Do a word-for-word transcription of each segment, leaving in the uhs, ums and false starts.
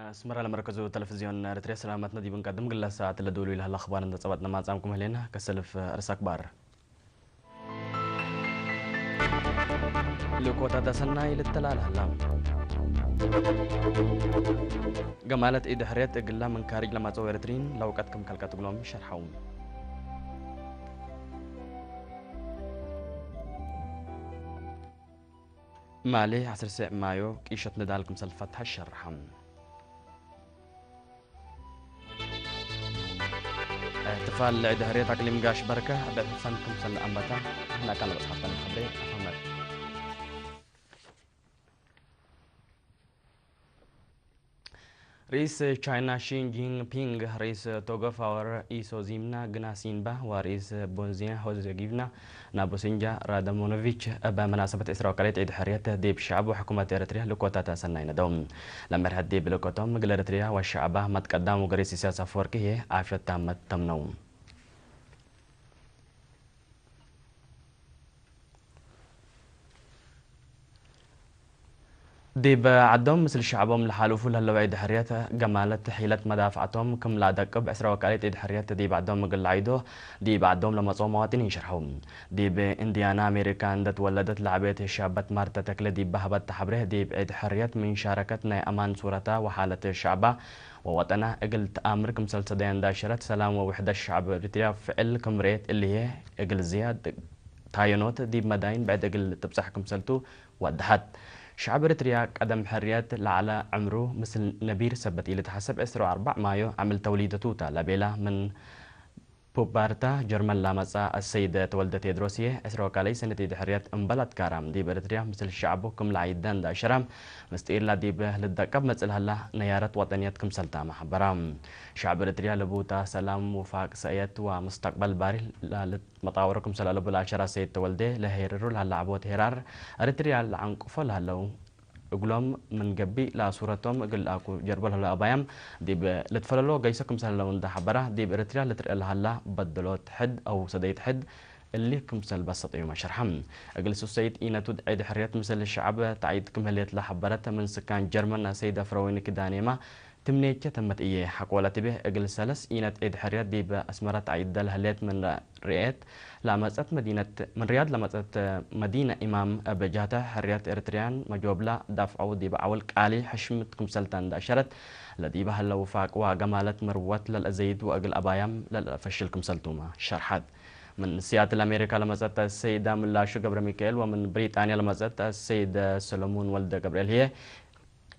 አስመራ ለመርከዙ ተለፍዝዮን ኤረትርየ ሰላመትነ ዲብ እንቀድም፣ ግለ ሰዓት ለዶሉ ለህለ አኽባር እንደ ጸበጥነ ማጻምኩም ህሌነ። ከሰልፍ ርእሰ አክባር። ልእኮታተ ሰናይ ልተላል ሀላ። ገማለት ኢድ ሕርየት እግላ ምን ካርጅ ለማጸው ኤረትሪን ለውቀት ክም ከልቀት እግሎም ሸርሐው። ማሌ ዐስር ሴዕ ማዮ ቂሸት ንዳል ክምሰል ፈትሐ ሸርሐ። እሕትፋል ለዒድ ሕርየት አቅሊም ጋሽ በርከ ብዕድ ፈን ክምሰል አንበታ። ንሕነ አካን ለበጽሐተን ሐብሬ አፈመት። ርኢስ ቻይና ሺ ጂንፒንግ፣ ርኢስ ቶጎ ፋወር ኢሶዚምና ግናሲንባ ወርኢስ ቦዝኒያ ሆዘጊቭና ናቦሲንጃ ራዳሞኖቪች እብ መናሰበት ዕስራ ወካልየት ዒድ ሕርየት ዲብ ሸዐብ ወሕኩመት ኤረትርያ ልኮታተ ሰናይ ነደው። ለመርሐት ዲብ ልኮቶም እግል ኤረትርያ ወሸዐባ መትቀዳም ወገሬስ ኢሳያስ አፈወርቂ ህዬ ዓፍየት ታመት ተምነው። ዲብ ዐዶም ምስል ሸዐቦም ለሓልፉ ለህለው ዒድ ሕርየት፣ ገማለት ሒለት መዳፍዐቶም ክም ለአደቅብ፣ ዕስራ ወካልየት ዒድ ሕርየት ዲብ ዐዶም እግል ለዐይዶ ዲብ ዐዶም ለመጽኦ መዋጥኒን ሸርሐው። ዲብ እንዲያና አሜሪካ እንደ ትወለደት ለዐቤት ሻበት ማርተ ተክለ ዲብ በህበት ተሐብሬ፣ ዲብ ዒድ ሕርየት ምን ሻረከት ናይ አማን ሱረታ ወሓለት ሸዐባ ወወጠና እግል ተአምር ክምሰል ሰደያ እንዳሸረት፣ ሰላም ወውሕደት ሸዐብ ኤሪትርያ ፍዕል ክም ርኤት እሊ ህዬ እግል ዝያድ ታየኖት ዲብ መዳይን ብዕድ እግል ትብጸሕ ክምሰልቱ ወደሐት። ሸዐብ ኤሪትርያ ቀደም ሕርየት ለዐለ ዕምሩ ምስል ነቢር ሰበት ኢልትሐሰብ ዕስራ ወአርበዕ ማዮ ዓምል ተውሊደቱ ተ ለቤላ ምን ፑባርታ ጀርመን ለመጽአ አሰይድ ተወልደ ቴድሮስ ህዬ፣ ዕስራ ወካልይ ሰነት ዒድ ሕርየት እምበል አትካራም ዲብ ኤሪትርያ ምስል ሸዐቡ ክም ለዐይደ እንደ አሸራም፣ ምስጢርላ ዲብ ልትደቀብ መጽእ ለሀላ ነያረት ወጠንየት ክምሰል ታመ ሐበራ። ሸዐብ ኤሪትርያ ለቡታ ሰላም፣ ውፋቅ፣ ሰእየት ወሙስተቅበል ባሪ ለልትመጣወሮ ክምሰል አለቡ ለአሸራ ሰይድ ተወልዴ፣ ለሄርሩ ለሀላ ዐቦት ሄራር ኤሪትርያ ለዐንቅፎ ለሀለው እግሎም ምን ገብእ ለአሱረቶም እግል ለአኩ ጀርቦ ለሀለው አባያም ዲብ ልትፈለሎ ገይሶ ክምሰል ሀለው እንደ ሐበራ፣ ዲብ ኤሪትርያ ልትርኤ ለሀላ በደሎት ሕድ አው ሰደይት ሕድ እሊ ክምሰል በሰጠዩመ ሸርሐ። እግል ሱሰይት ኢነቱ ዒድ ሕርየት ምስል ሸዐብ ተዕይድ ክም ህሌት ለሐበረት ምን ስካን ጀርመን ሰይድ አፍረወይኒ ክዳኔማ ትምኔቼ ተመት እዬ ሐቆ ለትቤ እግል ሰለስ ኢነት ዒድ ሕርየት ዲብ አስመረ ተዕይደ ለህሌት ምን ርኤት ለመጸት መዲነት፣ ምን ርያድ ለመጸት መዲነ ኢማም እብ ጀህተ ሕርየት ኤሪትርያን መጆብላ ዳፍዐው ዲብ ዐውል ቃሊ ሕሽምት ክምሰልተ እንደ አሸረት፣ ለዲበ ህለ ውፋቅ ወገማለት መርወት ለልአዘይድ ወእግል አባያም ለልአፈሽል ክምሰልቱመ ሸርሐት። ምን ሲያትል አሜሪካ ለመጸት አሰይደ ምላሹ ገብረ ሚካኤል ወምን ብሪጣንያ ለመጸት አሰይደ ሰለሙን ወልደ ገብርኤል ህዬ፣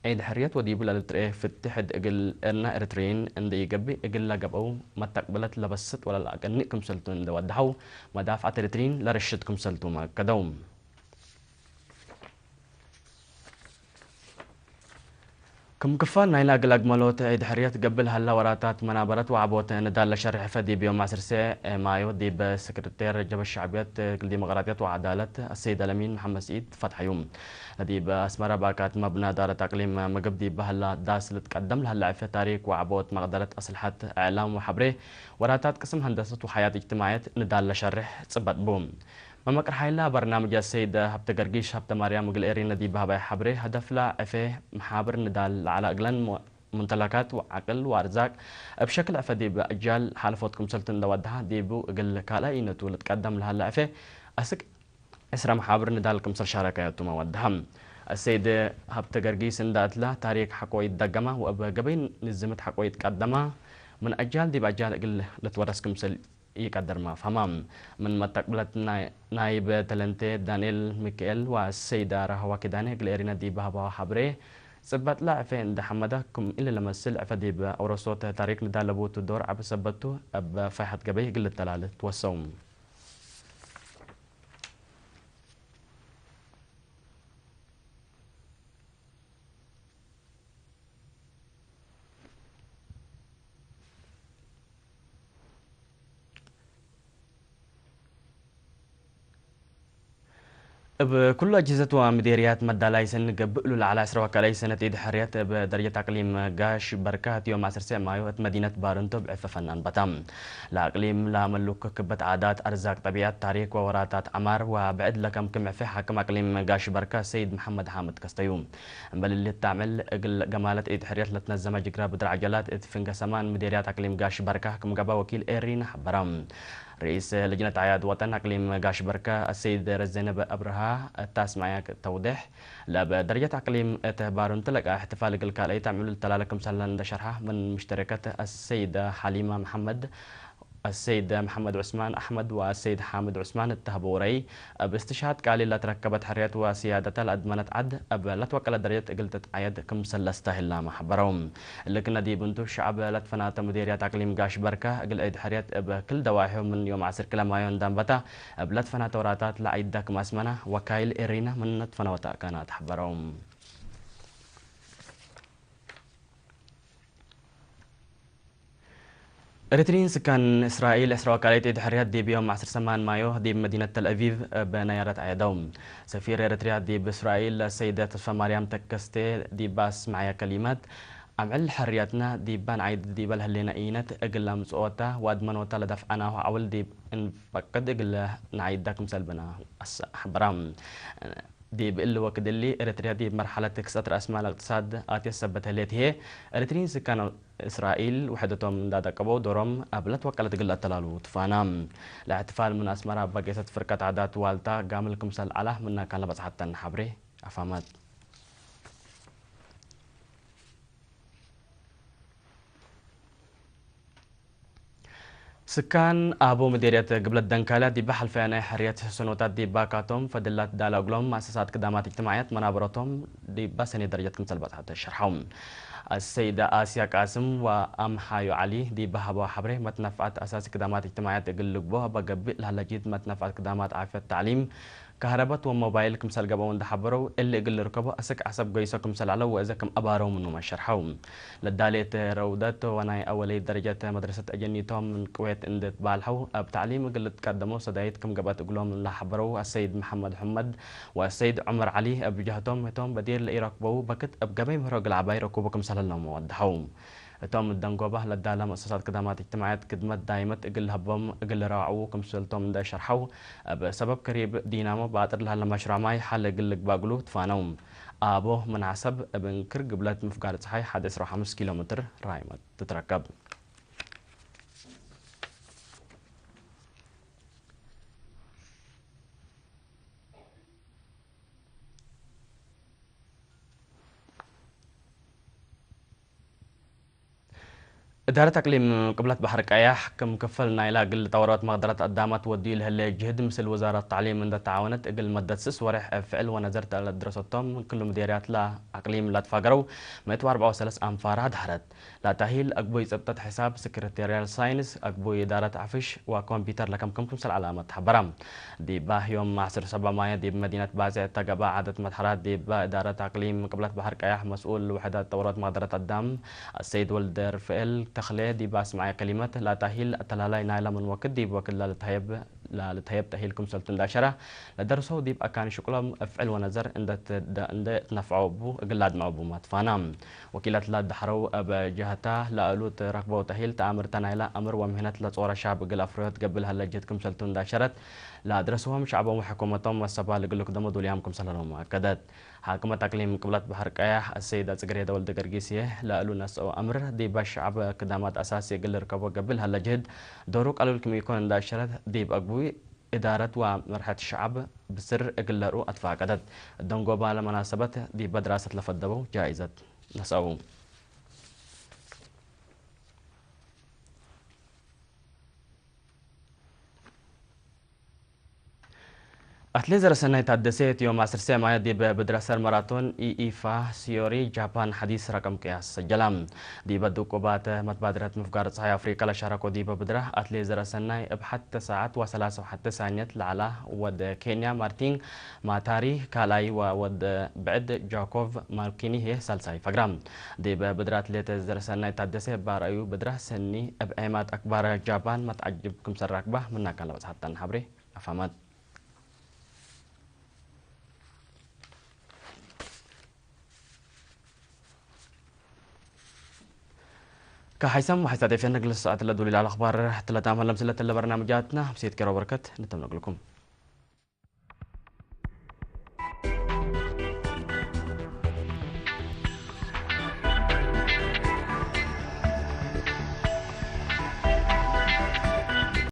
ዒድ ሕርየት ወዲቡ ለልትርኤ ፍቲ ሕድ እግል እርና ኤሪትሪይን እንዴ ኢገብእ፣ እግል ለገብአው መተቅብለት ለበስጥ ወለለአቀንእ ክምሰልቱ እንዴ ወደሐው፣ መዳፍዐት ኤሪትሪይን ለርሽድ ክምሰልቱመ አከደው። ክም ክፋል ናይለ እግል አግመሎት ዒድ ሕርየት ገብእ ለሀላ ወራታት መናበረት ወዐቦት ንዳል ለሸርሕ ፈ ዲብ ዮም ዐስር ሴዕ ማዮ ዲብ ሰክርቴር ጀብሀት ሸዕብየት ለዲሞቅራጥየት ወዐዳለት አሰይድ አለሚን መሐመድ ስዒድ ፈትሐዩ። ለዲብ አስመረ በአካት መብነ እዳረት አቅሊም ምግብ ዲብ በህላ ዳስ ልትቀደም ለህለ ዕፌ ታሪክ ወዐቦት መቅደረት አስልሐት እዕላም ወሐብሬ ወራታት ቅስም ሀንደሰት ወሐያት እጅትማዕየት ንዳል ለሸርሕ ጽበጥ ቡ። መመቅር ሐይለ በርናምጅ አሰይድ ሀብተ ገርጊሽ ሀብተ ማርያም እግል ኤሪነ ዲብ ሀባይ ሐብሬ፣ ሀደፍላ ዕፌ መሓብር ንዳል ለዐለ እግለን ሙንተለካት ወዐቅል ወአርዛቅ እብ ሸክል ዕፈ ዲብ አጃል ሓልፎት ክምሰልቱ እንደ ወደሐ፣ ዲቡ እግል ካልአይነቱ ልትቀደም ለሀለ ዕፌ አስክ ዕስረ መሓብር ንዳል ክምሰል ሻረካያቱመ ወደሐ። አሰይድ ሀብተ ገርጊስ እንደ እትለ ታሪክ ሐቆ ይትደገመ ወእብ ገበይ ንዝምት ሐቆ ይትቀደመ፣ ምን አጃል ዲብ አጃል እግል ልትወረስ ክምሰል ኢቀድርመ ፈሀመ። ምን መተቅብለት ናይ-፣ ናይብ ተለንቴ ዳንኤል ሚካኤል ወአሰይደ ረሀዋ ኪዳኔ እግል ኤሪነ ዲብ ሀበዋ ሐብሬ፣ ጽበጥለ ዕፌ እንደ ሐመደ፣ ክም እሊ ለመስል ዕፈ ዲብ አውረሶት ታሪክ ንዳል ለቡቱ ዶር ዐቢ ሰበት ቱ፣ እብ ፈይሐት ገበይ እግል ልተላል ትወሰው። እብ ኩሉ አጅህዘት ወምዴርያት መዳላይ ሰኒ ገብእ እሉ ለዐለ ዐስር ወካልኣይ ሰነት ዒድ ሕርየት እብ ደረጀት አቅሊም ጋሽ በርከ ህቲ ዮም ዐስር ሰዕ ማዩ እት መዲነት ባርንቶ ብዕፈ ፈናን በታ። ለአቅሊም ለአመሉክ ክበት ዓዳት፣ አርዛቅ ጠቢዐት፣ ታሪክ ወወራታት ዐማር ወብዕድ ለከምክም ዕፌ ሓክም አቅሊም ጋሽ በርከ ሰይድ መሐመድ ሓምድ ከስተዩ። እምበል እሊ ተዕምል እግል ገማለት ዒድ ሕርየት ለትነዘመ ጅግረ ብድር ዐጀላት እት ፍንገ ሰማን ምዴርያት አቅሊም ጋሽ በርከ ክም ገብአ ወኪል ኤሪና ሐበረ። ርኢስ ልጅነት አዕያድ ወጠን አቅሊም ጋሽ በርከ አሰይድ ረዘነብ አብርሃ እት አስማዕያ ተውዴሕ፣ ለእብ ደረጀት አቅሊም እት ባርንቱ ለቀአ እሕትፋል እግል ካልአይ ተዕምሉ ልተላለ ክምሰለ እንደ ሸርሐ፣ ምን ሙሽተረከት አሰይደ ሐሊማ መሐመድ፣ አሰይድ መሐመድ ዑስማን አሕመድ ወአሰይድ ሓምድ ዑስማን እተህበው ረአይ፣ እብ እስትሽሃድ ቃሊል ለትረከበት ሕርየት ወስያደተ ለአድመነት ዐድ እብ ለትወቀለት ደረጀት እግል ትትዐየድ ክምሰል ለስተህላመ ሐበረው። እሊ ክነ ዲብ እንቱ፣ ሸዐብ ለትፈናተ ምዴርያት አቅሊም ጋሽ በርከ፣ እግል ዒድ ሕርየት እብ ክል ደዋይሑ ምን ዮም ዐስር ክለ ማዮ እንዳንበተ፣ እብ ለትፈናተ ወራታት ለአይዳ ክም አስመነ፣ ወካይል ኤሪና ምን ትፈነወተ አካናት ሐበረው። ኤሪትሪን ስካን እስራኤል ዐስር ወካልኣይ ዒድ ሕርየት ዲብ ዮም ዐስር ሰማን ማዮ ዲብ መዲነት ተልአቪቭ እብ ነያረት አየደው። ሰፊር ኤሪትሪያ ዲብ እስራኤል ሰይደ ተስፋማርያም ተከስቴ ዲብ አስመዐየ ከሊመት፣ አምዕል ሕርየትነ ዲበ ነዓይድ ዲበ ለህሌነ ኢነት እግል አምጽኦተ ወአድመኖተ ለደፍዐናሁ ዐውል ዲብ እንፈቅድ እግል ነዓይደ ክምሰል ብነ አስ-፣ ሐበረ። ዲብ እሊ ወክድ እሊ፣ ኤሪትርያ ዲብ መርሐለት ክስአት ረአስማል እቅትሳድ አትየት ሰበት ህሌት ህዬ፣ ኤሪትርዪን ስካን እስራኤል ውሕደቶም እንዳደቀበው ዶሮም እብ ለትወቀለት እግል አተላሉ ትፋና። ለእሕትፋል ምን አስመረ እበ ጌሰት ፍርቀት ዓዳት ዋልታ ጋምል ክምሰል ዐለ ምነ ካን ለበጽሐተን ሐብሬ አፋመት። ስካን አቦ ምዴርየት ግብለት ደንካልያ ዲበ ሐልፈየ ናይ ሕርየት ሰኖታት ዲብ ባካቶም ፈድላት ዳለ እግሎም መአሰሳት ክዳማት እጅትማዕያት መናበረቶም ዲበ ሰኔ ደረጀት ክምሰል በጽሐት ሸርሐው። አሰይደ አስያ ቃስም ወአምሓዩ ዐሊ ዲበ ሀበው ሐብሬ፣ መትነፍዐት አሳሲ ክዳማት እጅትማዕያት እግል ልግቦ እበ ገብእ ለሀለ ጅህድ መትነፍዐት ክዳማት ዓፍየት፣ ተዕሊም፣ ከህረበት ወሞባይል ክምሰል ገብአው እንዴ ሐበረው፣ እሊ እግል ልርከቦ አስክ ዐሰብ ገይሶ ክምሰል ዐለው ወእዘ ክም አባረው ምኑመ ሸርሐው። ለዳሌት ረውደት ወናይ አወለይት ደረጀት መድረሰት አጀኒቶም ምን ቅዌት እንዴ ትባልሐው፣ እብ ተዕሊም እግል ልትቀደመው ሰዳይት ክም ገብአት እግሎም ለሐበረው አሰይድ መሐመድ ሕመድ ወአሰይድ ዑመር ዐሊ፣ እብ ጀህቶም ህቶም በዲር ለኢረክበው በክት እብ ገበይ ምህሮ እግል ዐባይ ረኩቡ ክምሰል ህለውመ ወደሐው። እቶም እት ደንጎባ ለዳለ መአሰሳት ክዳማት እጅትማዕያት ክድመት ዳይመት እግል ለሀቦም እግል ልረወዕዉ ክምሰልቶም እንዴ ሸርሐው፣ እብ ሰበብ ከሪብ ዲናሞ ባጥር ለሀለ መሽሮዕ ማይ ሐል እግል ልግባእ እግሉ ትፋነው። አቦ ምን ሐሰብ እብ እንክር ግብለት ምፍጋር ጸሓይ ሐድ ዐስር ወሐምስ ኪሎ ሜትር ራይመት ትትረከብ። እዳረት አቅሊም ቅብለት በሐር ቀያሕ፣ ክም ክፈል ናይላ እግል ጠወሮት መቅደረት አዳማት ወድዩ ለህሌ ጅህድ፣ ምስል ውዛረት ተዕሊም እንደ ተዓወነት፣ እግል መደት ስስ ወሬሕ እብ ፍዕል ወነዘር ለአድረሰቶም ክሉ ምዴርያት ለአቅሊም ለትፋገረው ምእት ወአርበዕ ወሰለስ አንፋር አድሀረት። ለታሂል አግቡይ ጽብጠት ሕሳብ፣ ስክሪቴርያል ሳይንስ፣ አግቡይ እዳረት ዐፍሽ ወኮምፒተር ለከምክም ክምሰል ዐላመት ሐበረ። ዲባ ዮም ዐስር ሰብዕ ማየ ዲብ መዲነት ባጽዕ እተ ገብአ ዓደት መትሐራት ዲባ እዳረት አቅሊም ቅብለት በሐር ቀያሕ መስኡል ውሕደት ጠወሮት መቅደረት አዳም አሰይድ ወልደርፍኤል ተክሌ ዲባ አስመዐየ ከሊመት፣ ለታሂል አተላላይ ናይለ ምን ወክድ ዲብ ወክድ ለልትሀየብ ለልትሀየብ ተሂል ክምሰልቱ እንዴ አሸረ፣ ለደርሰው ዲብ አካን ሽቅሎም እብ ፍዕል ወነዘር እንዴ ትደ-፣ እንዴ ትነፍዐው እቡ እግል ለአድምዐው እቡመ ትፋና። ወኪለት ለደሐረው እብ ጀህታ ለእሉ ትረክበው ተሂል ተአምርተ ናይለ አምር ወምህነት ለጾረ ሻብ እግል አፍረዮት ገብእ ለሀለ ጅህድ ክምሰልቱ እንዴ አሸረት፣ ለአድረሰዎም ሸዕቦም ወሕኩመቶም መሰባል እግል ልክደሞ ዱልያም ክምሰል ህለውመ አከደት። ሓክመት አቅሊም ቅብለት በሐር ቀያሕ አሰይድ አጽግሬ ደወልደ ገርጊስ ህዬ፣ ለእሉ ነስአው አምር ዲበ ሸዐብ ክዳማት አሳሲ እግል ልርከቦ ገብእ ለሀለ ጅህድ ዶሩ ቀሉል ክም ኢኮን እንዴ አሸረት፣ ዲብ አግቡይ እዳረት ወመርሐት ሸዐብ ብስር እግል ለርኡ አትፋቀደት። እት ደንጎባ ለመናሰበት ዲበ ድራሰት ለፈደበው ጃኢዘት ነስአው። አትሌት ዘረሰናይ ታደሴ፣ እት ዮም ዐስር ሰዕ ማየ ዲብ ብድረ ሰር ማራቶን ኢኢፋ ሲዮሪ ጃፓን ሐዲስ ረቀም ቅያስ ሰጀላ። ዲበ ድቁባተ መትባድረት ምፍጋር ጸሓይ አፍሪቀ ለሻረኮ ዲበ ብድረ፣ አትሌት ዘረሰናይ እብ ሐተ ሳዐት ወሰላሰ ወሐተ ሳንየት ለዐላ ወድ ኬንያ ማርቲን ማታሪ ካልኣይ ወወድ ብዕድ ጃኮቭ ማርኪኒ ህዬ ሳልሳይ ፈግራ። ዲበ ብድረ አትሌት ዘረሰናይ ታደሴ እብ አርአዩ ብድረ ሰኒ እብ ዔማት አክባር ጃፓን መትዐጅብ ክምሰል ረክበ ምነ ካን ለበጽሐተን ሐብሬ አፋመት። ከሐይሰም ወሐይሳት ኤፍ ኤም ንግል ሰዓት ለዱሊል አልአኽባር ትለታም ሀለም ስለተለ በርናምጃትና ምሴት ኬሮ በርከት ንተምነግልኩም።